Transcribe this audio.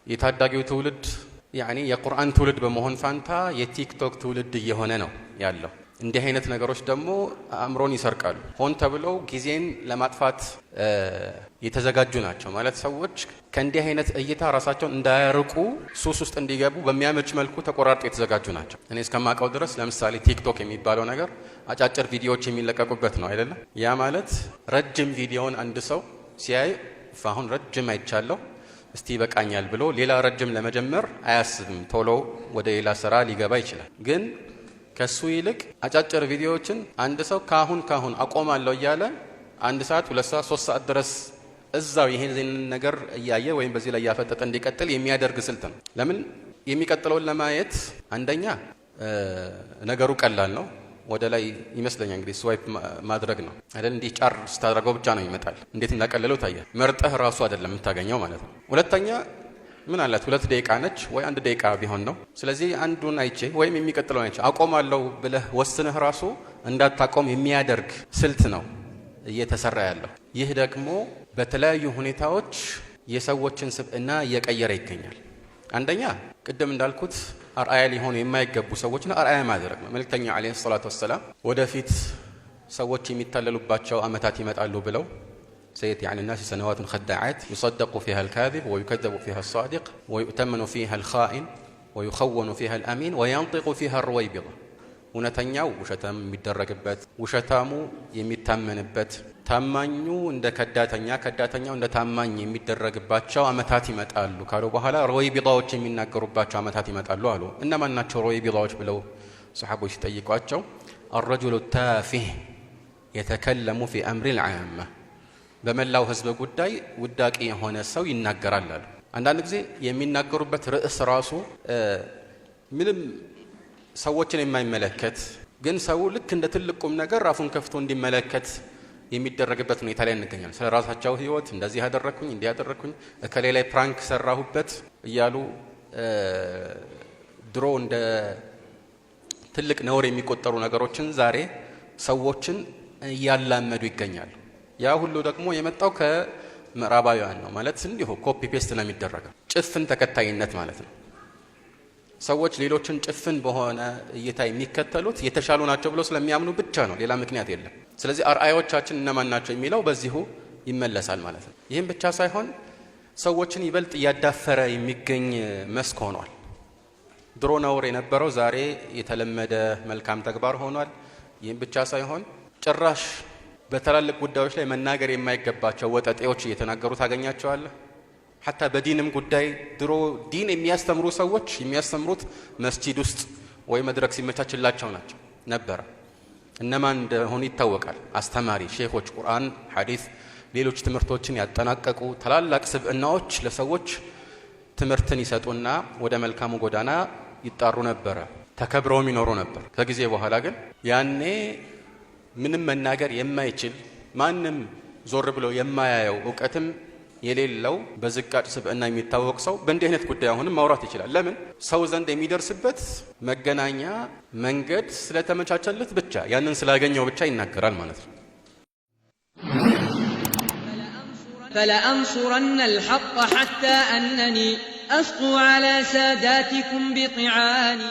የታዳጊው ትውልድ ያኒ የቁርአን ትውልድ በመሆን ፋንታ የቲክቶክ ትውልድ እየሆነ ነው ያለው። እንዲህ አይነት ነገሮች ደግሞ አእምሮን ይሰርቃሉ። ሆን ተብለው ጊዜን ለማጥፋት የተዘጋጁ ናቸው። ማለት ሰዎች ከእንዲህ አይነት እይታ ራሳቸውን እንዳያርቁ፣ ሱስ ውስጥ እንዲገቡ በሚያመች መልኩ ተቆራርጦ የተዘጋጁ ናቸው። እኔ እስከማውቀው ድረስ ለምሳሌ ቲክቶክ የሚባለው ነገር አጫጭር ቪዲዮዎች የሚለቀቁበት ነው አይደለም? ያ ማለት ረጅም ቪዲዮውን አንድ ሰው ሲያይ አሁን ረጅም አይቻለሁ፣ እስቲ ይበቃኛል ብሎ ሌላ ረጅም ለመጀመር አያስብም። ቶሎ ወደ ሌላ ስራ ሊገባ ይችላል። ግን ከሱ ይልቅ አጫጭር ቪዲዮዎችን አንድ ሰው ካሁን ካሁን አቆማለሁ እያለ 1 ሰዓት፣ 2 ሰዓት፣ 3 ሰዓት ድረስ እዛው ይሄን ነገር እያየ ወይም በዚህ ላይ እያፈጠጠ እንዲቀጥል የሚያደርግ ስልት ነው። ለምን? የሚቀጥለውን ለማየት አንደኛ ነገሩ ቀላል ነው። ወደ ላይ ይመስለኛል እንግዲህ swipe ማድረግ ነው አይደል? እንዲህ ጫር ስታደርገው ብቻ ነው ይመጣል። እንዴት እንዳቀለለው ታያል። መርጠህ ራሱ አይደለም የምታገኘው ማለት ነው። ሁለተኛ ምን አላት፣ 2 ደቂቃ ነች ወይ 1 ደቂቃ ቢሆን ነው። ስለዚህ አንዱን አይቼ ወይም የሚቀጥለውን አይቼ አቆማለሁ ብለህ ወስነህ ራሱ እንዳታቆም የሚያደርግ ስልት ነው እየተሰራ ያለው። ይህ ደግሞ በተለያዩ ሁኔታዎች የሰዎችን ስብዕና እየቀየረ ይገኛል። አንደኛ ቅድም እንዳልኩት አርአያ ሊሆኑ የማይገቡ ሰዎችን አርአያ ማድረግ ነው። መልእክተኛው ዓለይሂ ሰላቱ ወሰላም ወደፊት ሰዎች የሚታለሉባቸው ዓመታት ይመጣሉ ብለው፣ سيأتي على الناس سنوات خداعات، يصدق فيها الكاذب ويكذب فيها الصادق ويؤتمن فيها الخائن ويخون فيها الأمين وينطق فيها الرويبضة። እውነተኛው ውሸታም የሚደረግበት፣ ውሸታሙ የሚታመንበት፣ ታማኙ እንደ ከዳተኛ፣ ከዳተኛው እንደ ታማኝ የሚደረግባቸው አመታት ይመጣሉ ካሉ በኋላ ሮይቢዳዎች የሚናገሩባቸው አመታት ይመጣሉ አሉ። እነማን ናቸው ሮይቢዳዎች ብለው ሰሓቦች ሲጠይቋቸው الرجل التافه يتكلم في أمر العامة፣ በመላው ህዝብ ጉዳይ ውዳቂ የሆነ ሰው ይናገራል አሉ። አንዳንድ ጊዜ የሚናገሩበት ርዕስ ራሱ ምንም ሰዎችን የማይመለከት፣ ግን ሰው ልክ እንደ ትልቅ ቁም ነገር አፉን ከፍቶ እንዲመለከት የሚደረግበት ሁኔታ ላይ እንገኛለን። ስለ ራሳቸው ህይወት እንደዚህ ያደረግኩኝ፣ እንዲህ ያደረግኩኝ፣ እከሌ ላይ prank ሰራሁበት እያሉ ድሮ እንደ ትልቅ ነውር የሚቆጠሩ ነገሮችን ዛሬ ሰዎችን እያላመዱ ይገኛሉ። ያ ሁሉ ደግሞ የመጣው ከምዕራባውያን ነው። ማለት እንዲሁ copy paste ነው የሚደረገው። ጭፍን ተከታይነት ማለት ነው። ሰዎች ሌሎችን ጭፍን በሆነ እይታ የሚከተሉት የተሻሉ ናቸው ብሎ ስለሚያምኑ ብቻ ነው። ሌላ ምክንያት የለም። ስለዚህ አርአያዎቻችን እነማን ናቸው የሚለው በዚሁ ይመለሳል ማለት ነው። ይህም ብቻ ሳይሆን ሰዎችን ይበልጥ እያዳፈረ የሚገኝ መስክ ሆኗል። ድሮ ነውር የነበረው ዛሬ የተለመደ መልካም ተግባር ሆኗል። ይህም ብቻ ሳይሆን ጭራሽ በትላልቅ ጉዳዮች ላይ መናገር የማይገባቸው ወጠጤዎች እየተናገሩ ታገኛቸዋለህ። ሐታ በዲንም ጉዳይ ድሮ ዲን የሚያስተምሩ ሰዎች የሚያስተምሩት መስጂድ ውስጥ ወይ መድረክ ሲመቻችላቸው ናቸው ነበረ። እነማን እንደሆኑ ይታወቃል። አስተማሪ ሼኾች፣ ቁርአን፣ ሐዲስ፣ ሌሎች ትምህርቶችን ያጠናቀቁ ታላላቅ ስብዕናዎች ለሰዎች ትምህርትን ይሰጡና ወደ መልካሙ ጎዳና ይጣሩ ነበረ። ተከብረውም ይኖሩ ነበር። ከጊዜ በኋላ ግን ያኔ ምንም መናገር የማይችል፣ ማንም ዞር ብሎ የማያየው፣ እውቀትም የሌለው፣ በዝቃጭ ስብዕና የሚታወቅ ሰው በእንዲህ አይነት ጉዳይ አሁንም ማውራት ይችላል። ለምን? ሰው ዘንድ የሚደርስበት መገናኛ መንገድ ስለተመቻቸለት ብቻ፣ ያንን ስላገኘው ብቻ ይናገራል ማለት ነው። فلأنصرن الحق حتى أنني أسقو على ساداتكم بطعاني.